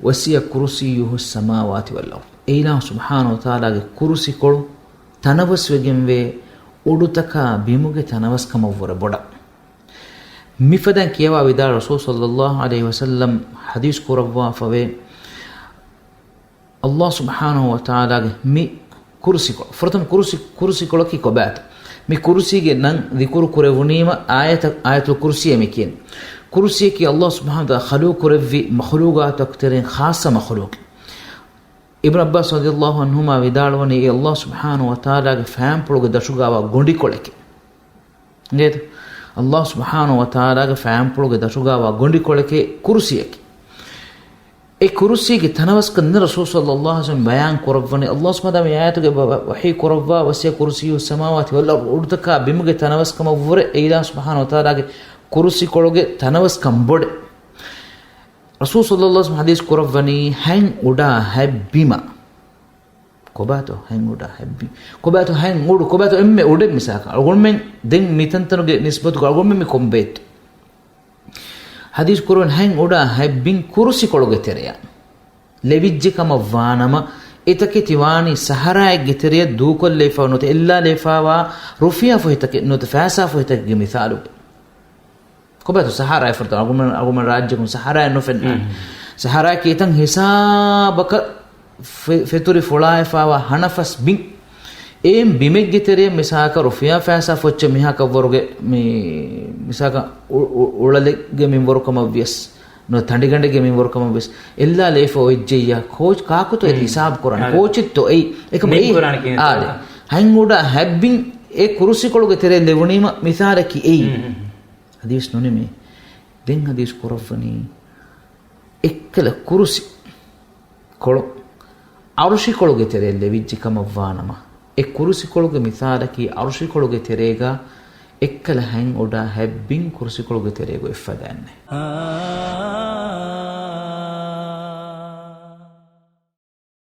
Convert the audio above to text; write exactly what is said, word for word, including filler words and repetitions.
وسع كرسيه السماوات والأرض. އެއިލާހު ސުބްޙާނަހު ވަތަޢާލާގެ ކުރުސިކޮޅު ތަނަވަސްވެގެންވޭ އުޑުތަކާ ބިމުގެ ތަނަވަސްކަމަށްވުރެ ބޮޑަށް. މިފަދައިން ކިޔަވާ ވިދާޅު ރަސޫލު ޞައްލައްލާހު ޢަލައިހި ވަސައްލަމް ޙަދީޘް ކުރައްވާފަވޭ، އައްލާހު ސުބްޙާނަހު ވަތަޢާލާގެ މި ކުރުސިކޮޅު، ފުރަތަމަ ކުރުސި، ކުރުސިކޮޅަކީ ކޮބާތޯ؟ މި ކުރުސީގެ ނަން ޛިކުރު ކުރެވުނީމަ އާޔަތަށް، އާޔަތުލް ކުރުސީއޭ މި ކިޔަނީ. ކުރުސީއަކީ އައްލާހު ސުބްޙާނަހު ވަތަޢާލާ ޚަލުޤު ކުރެއްވި މަޚުލޫޤާތުތަކުގެ ތެރެއިން ޚާއްޞަ މަޚުލޫޤެއް. އިބްނު ޢައްބާސް ރަޟިޔައްލާހު ޢަންހުމާ ވިދާޅުވަނީ، އެ އައްލާހު ސުބްޙާނަހު ވަތަޢާލާގެ ފައިންޕުޅުގެ ދަށުގާވާ ގޮނޑިކޮޅެކޭ. އިނގޭތަ؟ އައްލާހު ސުބްޙާނަހު ވަތަޢާލާގެ ފައިންޕުޅުގެ ދަށުގާވާ ގޮނޑިކޮޅެކޭ ކުރުސީއަކީ. އެ ކުރުސީގެ ތަނަވަސްކަން ރަސޫލު ޞައްލައްލާހު ޢަލައިހި ވަސައްލަމް ބަޔާން ކުރައްވަނީ، އައްލާހު ސުބްޙާނަހު ވަތަޢާލާ މި އާޔަތުގެ ވަ-، ވަ-، ވަޙީ ކުރައްވާ، وسع كرسيه السماوات والأرض، އުޑުތަކާ ބިމުގެ ތަނަވަސްކަމަށްވުރެ އެއިލާހު ސުބްޙާނަހު ވަތަޢާލާގެ ކުރުސިކޮޅުގެ ތަނަވަސްކަން ބޮޑެއް. ރަސޫލު ޞައްލައްލާހު ޢަލައިހި ވަސައްލަމް ޙަދީޘް ކުރައްވަނީ ހަތް އުޑާ ހަތް ބިމަށް. ކޮބާތޯ ހަތް އުޑާ ހަތް ބިން؟ ކޮބާތޯ ހަތް އުޑު؟ ކޮބާތޯ އެންމެ އުޑެއް؟ މިސާލަކަށް އަޅުގަނޑުމެން ދެން މިތަންތަނުގެ ނިސްބަތުގަ އަޅުގަނޑުމެން މި ކޮންބޭތޯ؟ ޙަދީޘް ކުރައްވަނީ ހަތް އުޑާ ހަތް ބިން ކުރުސިކޮޅުގެ ތެރެއަށް ލެވިއްޖެ ކަމަށް ވާނަމަ، އެތަކެތި ވާނީ ސަހަރާއެއްގެ ތެރެއަށް ދޫކޮށްލައިފަ ނުވަތަ އެއްލާލައިފާވާ ރުފިޔާ ފޮހެތަކެއް ނުވަތަ ފައިސާ ފޮހެތަކެއްގެ މިސާލުގަ. ކޮބާތޯ ސަހާރާއެއް ފުރަތަމަ އަޅުގަނޑުމެން، އަޅުގަނޑުމެން ރާއްޖެކުން ސަހާރާއެއް ނުފެންނާނެ. ހުން. ސަހާރާއަކީ އެތަން ހިސާބަކަށް ފެ-، ފެތުރި ފުޅާއެފާވާ ހަނަފަސް ބިން. އެ ބިމެއްގެ ތެރެއަށް މިސާލަކަށް ރުފިޔާ ފައިސާ ފޮއްޗެއް މިހާކަށްވަރުގެ މި މިސާލަކަށް އު-، އު-، އުޅަލެއްގެ މިންވަރުކަމަށް ވިޔަސް، ނުވަތަ ތަނޑިގަނޑެއްގެ މިންވަރުކަމަށް ވިޔަސް، އެއްލާލައިފަ އޮތްޖެއްޔާ ކޯޗް ކާކުތޯ އޭތި ހުން. ހިސާބު ކުރާނެ؟ އާދެ. ކޯޗެއްތޯ އެއީ؟ އެކަމަ މިން އެއީ. ކުރާނެ ކިހިނެއް ތޯ؟ އާދެ. ހަތް އުޑާ ހަތް ބިން އެ ކުރުސިކޮޅުގެ ތެރެއަށް ލެވުނީމަ މިސާލަކީ އެއީ. ހުން، ހުން، ހުން. ޙަދީޘް ނުނިމޭ. ދެން ޙަދީޘް ކުރައްވަނީ އެއްކަލަ ކުރުސި ކޮޅު އަރުޝިކޮޅުގެ ތެރެއަށް ލެވިއްޖެ ކަމަށް ވާނަމަ، އެ ކުރުސިކޮޅުގެ މިސާލަކީ އަރުޝިކޮޅުގެ ތެރޭގަ އެއްކަލަ ހަތް އުޑާ ހަތް ބިން ކުރުސިކޮޅުގެ ތެރޭގަ އޮތް ފަދައިންނޭ.